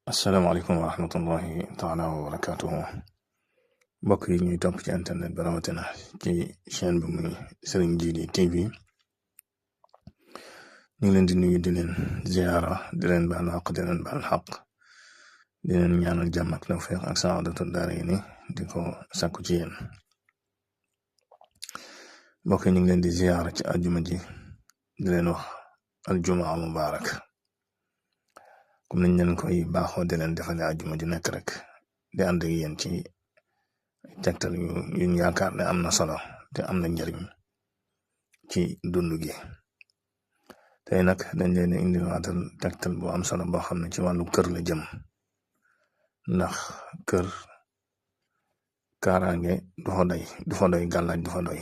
asalaamaaleykum wa rahmatullahi taala wa barakatuhu mbokk yi ñuy topp ci internet bi rawatina ci chaîne bi muy Serigne Djily TV ñu ngi leen di nuyu di leen ziara di leen baal xaq di leen baal xaq di leen ñaanal jàmm ak tawfiq ak saadatu daarayni di ko sàkku ci yéen mbokk yi ñu ngi leen di ziara ci àjjuma ji di leen wax aljumaa mubarak comme nañ leen koy baaxoo di leen defale àjjuma ji nekk rek di ànd ak yéen ci tegtal yuñ yaakaar ne am na solo te am na njariñ ci dund gi tey nag dañ leen indi waatal tegtal bu am solo boo xam ne ci wàllu kër la jëm ndax kër kaaraange du fa doy gàllaaj du fa doy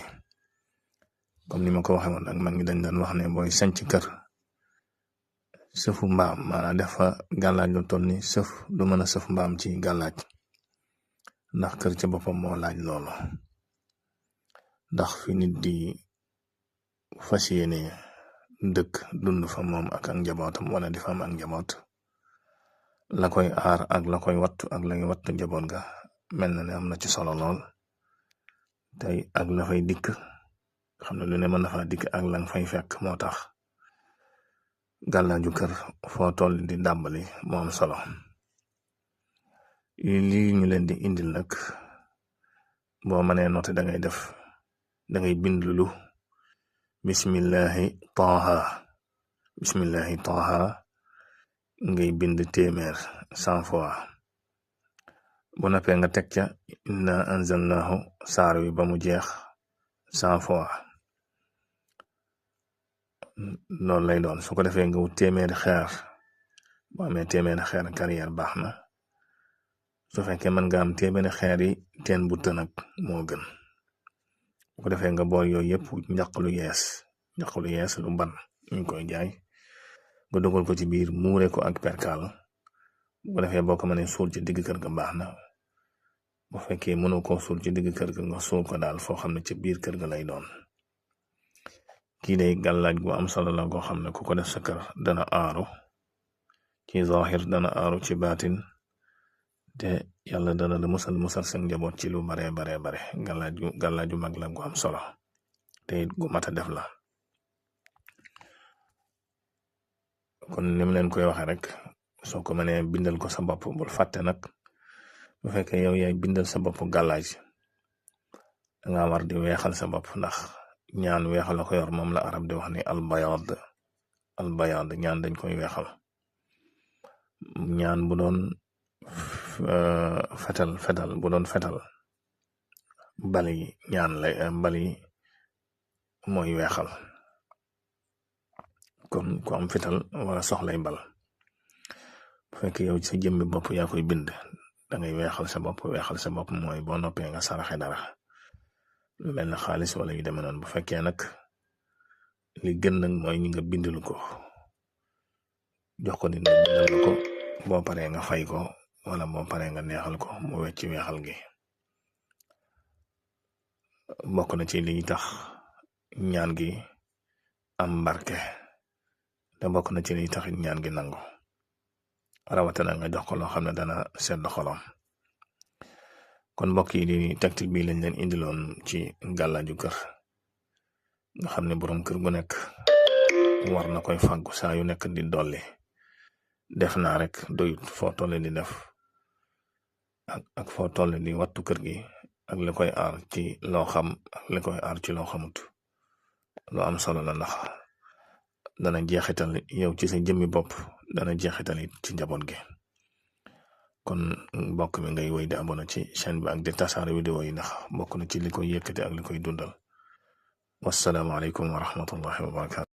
comme ni ma ko waxee woon nag mag ñi dañ doon wax ne booy sanc kër sëfu mbaam maanaam def fa gàllaaj lu toll ni sëf du mën a sëf mbaam ci gàllaaj ndax kër ca boppam moo laaj loolu ndax fi nit di fas yéene dëkk dund fa moom ak njabootam wala di fa am ak njaboot la koy aar ak la koy wattu ak la koy wattu njaboot ga mel na ne am na ci solo lool tey ak la fay dikk xam ne lu ne mën na fa dikk ak la nga fay fekk moo tax gàllaaju kër foo toll di dàmbali moo am solo lii ñu leen di indil nag boo mënee noté da ngay bind lu bismillahi taaha ngay bind téeméer 100 fois bu noppee nga teg ca inna anzalnahu saar wi ba mu jeex 100 fois loolu lay doon su ko defee nga wut téeméeri xeer boo amee téeméeri xeer carrière baax na su fekkee mën nga am téeméeri xeer yi teen bu tënag moo gën bu ko defee nga bool yooyu yëpp njaq lu yees lu ban ñu koy jaay nga dugal ko ci biir muure ko ak perkaal bu ko defee boo ko mënee suul ci digg kër ga baax na bu fekkee mënoo ko suul ci digg kër ga nga suul ko daal foo xam ne ci biir kër ga lay doon kii day gàllaaj gu am solo la goo xam ne ku ko def sa kër dana aaru ci zahir dana aaru ci baatin te yàlla dana la musal sa njaboot ci lu bare gàllaaju mag la gu am solo te it gu mata def la kon ni mu leen koy waxe rek soo ko mënee bindal ko sa bopp bul fàtte nag bu fekkee yow yaay bindal sa bopp gàllaaj danga war di weexal sa bopp ndax ñaan weexal la ko yor moom la arab di wax ni albayad ñaan dañ koy weexal ñaan bu doon fetal bu doon fetal bali ñaan lay bali mooy weexal kon ku am fetal wala soxlay bal bu fekkee yow sa jëmmi bopp yaa koy bind dangay weexal sa bopp mooy boo noppee nga saraxe dara lu mel na xaalis wala yu demee noonu bu fekkee nag li gën nag mooy ñi nga bindal ko jox ko nit ñi bindal la ko boo paree nga fay ko wala boo paree nga neexal ko mu wecc weexal gi bokk na ci liy tax ñaan gi am barke te bokk na ci liy tax ñaan gi nangu rawatina nga jox ko loo xam ne dana sedd xolam kon mbokk yi di tegtal bii lañ leen indiloon ci gàllaaju kër nga xam ne borom kër gu nekk war na koy fàggu saa yu nekk di dolli def naa rek doyut foo tolle di def ak foo tolle di wattu kër gi ak li koy aar ci loo xam ak li koy aar ci loo xamut lu am solo la ndax dana jeexital yow ci sa jëmmi bopp dana jeexital it ci njaboot gi kon mbokk mi ngay woy di abonné ci chaîne bi ak di tasaare vidéo yi ndax bokk na ci li koy yëkkati ak li koy dundal wasalaamaaleykum wa rahmatullahi wa barakatu